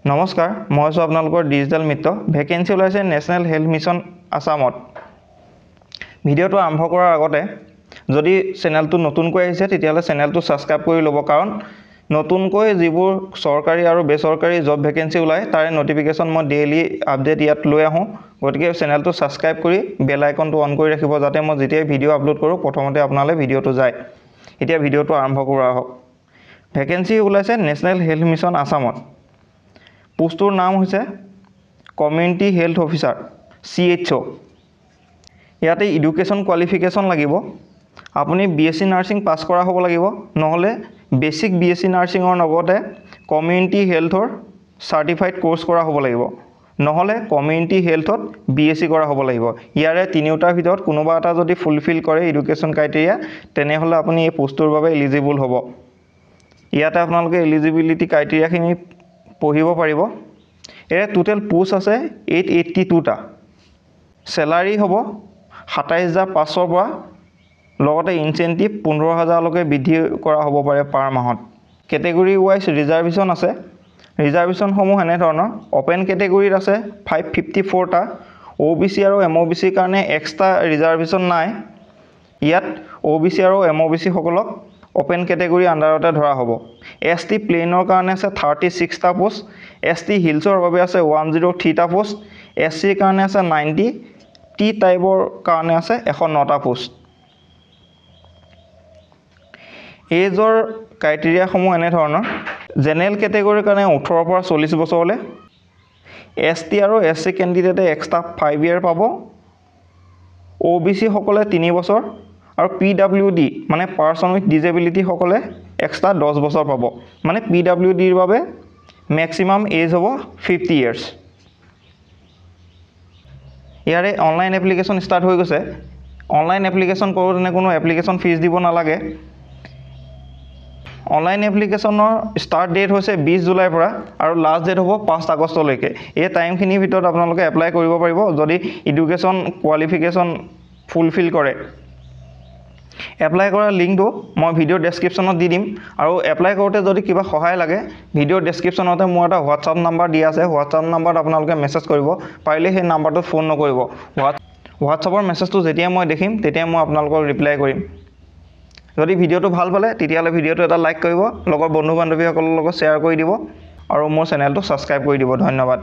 নমস্কাৰ, মই আছোঁ আপোনালোকৰ ডিজিটেল মিত্ৰ। ভেকেঞ্চি ওলাইছে নেশ্যনেল হেল্থ মিছন আছামত। ভিডিঅ'টো আৰম্ভ কৰাৰ আগতে যদি চেনেলটো নতুনকৈ আহিছে, তেতিয়াহ'লে চেনেলটো ছাবস্ক্ৰাইব কৰি ল'ব, কাৰণ নতুনকৈ যিবোৰ চৰকাৰী আৰু বেচৰকাৰী জব ভেকেঞ্চি ওলায়, তাৰে ন'টিফিকেশ্যন মই ডেইলি আপডেট ইয়াত লৈ আহোঁ। গতিকে চেনেলটো ছাবস্ক্ৰাইব কৰি বেল আইকনটো অন কৰি ৰাখিব, যাতে মই যেতিয়াই ভিডিঅ' আপলোড কৰোঁ, প্ৰথমতে আপোনালৈ ভিডিঅ'টো যায়। এতিয়া ভিডিঅ'টো আৰম্ভ কৰা হওক। ভেকেঞ্চি ওলাইছে নেশ্যনেল হেল্থ মিছন আছামত। পোষ্টটোৰ নাম হৈছে কমিউনিটি হেল্থ অফিচাৰ, CHO। ইয়াতে এডুকেশ্যন কোৱালিফিকেশ্যন লাগিব, আপুনি বিএছচি নাৰ্ছিং পাছ কৰা হ'ব লাগিব, নহ'লে বেছিক বিএছচি নাৰ্ছিঙৰ লগতে কমিউনিটি হেল্থৰ চাৰ্টিফাইড ক'ৰ্চ কৰা হ'ব লাগিব, নহ'লে কমিউনিটি হেল্থত বিএছচি কৰা হ'ব লাগিব। ইয়াৰে তিনিওটাৰ ভিতৰত কোনোবা এটা যদি ফুলফিল কৰে এডুকেশ্যন ক্ৰাইটেৰিয়া, তেনেহ'লে আপুনি এই পোষ্টটোৰ বাবে এলিজিবল হ'ব। ইয়াতে আপোনালোকে এলিজিবিলিটি ক্ৰাইটেৰিয়াখিনি পঢ়িব পাৰিব। ইয়াৰে টোটেল পোষ্ট আছে 882টা। চেলাৰী হ'ব 27,500ৰ পৰা, লগতে ইনচেণ্টিভ 15,000লৈকে বৃদ্ধি কৰা হ'ব পাৰে পাৰ মাহত। কেটেগৰী ৱাইজ ৰিজাৰ্ভেশ্যন আছে। ৰিজাৰ্ভেশ্যনসমূহ এনেধৰণৰ: অ'পেন কেটেগৰীত আছে 554টা। অ' বি চি আৰু এম অ' বি চিৰ কাৰণে এক্সট্ৰা ৰিজাৰ্ভেশ্যন নাই। ইয়াত অ' বি চি আৰু এম অ' বি চিসকলক অ'পেন কেটেগৰী আণ্ডাৰতে ধৰা হ'ব। এছ টি প্লেইনৰ কাৰণে আছে 36টা পোষ্ট, এছ টি হিলছৰ বাবে আছে 103টা পোষ্ট, এছ চিৰ কাৰণে আছে 90, টি ট্ৰাইবৰ কাৰণে আছে 109টা পোষ্ট। এইজৰ ক্ৰাইটেৰিয়াসমূহ এনেধৰণৰ: জেনেৰেল কেটেগৰীৰ কাৰণে 18ৰ পৰা 40 বছৰলৈ, এছ টি আৰু এছ চি কেণ্ডিডেটে এক্সট্ৰা 5 ইয়েৰ পাব, অ' বি চিসকলে 3 বছৰ আৰু পিডাব্লিউ ডি মানে পাৰ্চন উইথ ডিজেবিলিটিসকলে এক্সট্ৰা 10 বছৰ পাব। মানে পিডাব্লিউ ডিৰ বাবে মেক্সিমাম এজ হ'ব 50 ইয়েৰ্ছ। ইয়াৰে অনলাইন এপ্লিকেশ্যন ষ্টাৰ্ট হৈ গৈছে। অনলাইন এপ্লিকেশ্যন কৰোঁতেনে কোনো এপ্লিকেশ্যন ফিজ দিব নালাগে। অনলাইন এপ্লিকেশ্যনৰ ষ্টাৰ্ট ডেট হৈছে 20 জুলাইৰ পৰা আৰু লাষ্ট ডেট হ'ব 5 আগষ্টলৈকে। এই টাইমখিনিৰ ভিতৰত আপোনালোকে এপ্লাই কৰিব পাৰিব, যদি এডুকেশ্যন কোৱালিফিকেশ্যন ফুলফিল কৰে। এপ্লাই কৰাৰ লিংকটো মই ভিডিঅ' ডেছক্ৰিপশ্যনত দি দিম আৰু এপ্লাই কৰোঁতে যদি কিবা সহায় লাগে, ভিডিঅ' ডেছক্ৰিপশ্যনতে মোৰ এটা হোৱাটছআপ নাম্বাৰ দিয়া আছে। হোৱাটছআপ নাম্বাৰত আপোনালোকে মেছেজ কৰিব। পাৰিলে সেই নাম্বাৰটোত ফোন নকৰিব। হোৱাটছআপৰ মেছেজটো যেতিয়াই মই দেখিম, তেতিয়াই মই আপোনালোকক ৰিপ্লাই কৰিম। যদি ভিডিঅ'টো ভাল পালে, তেতিয়াহ'লে ভিডিঅ'টো এটা লাইক কৰিব, লগৰ বন্ধু বান্ধৱীসকলৰ লগত শ্বেয়াৰ কৰি দিব আৰু মোৰ চেনেলটো ছাবস্ক্ৰাইব কৰি দিব। ধন্যবাদ।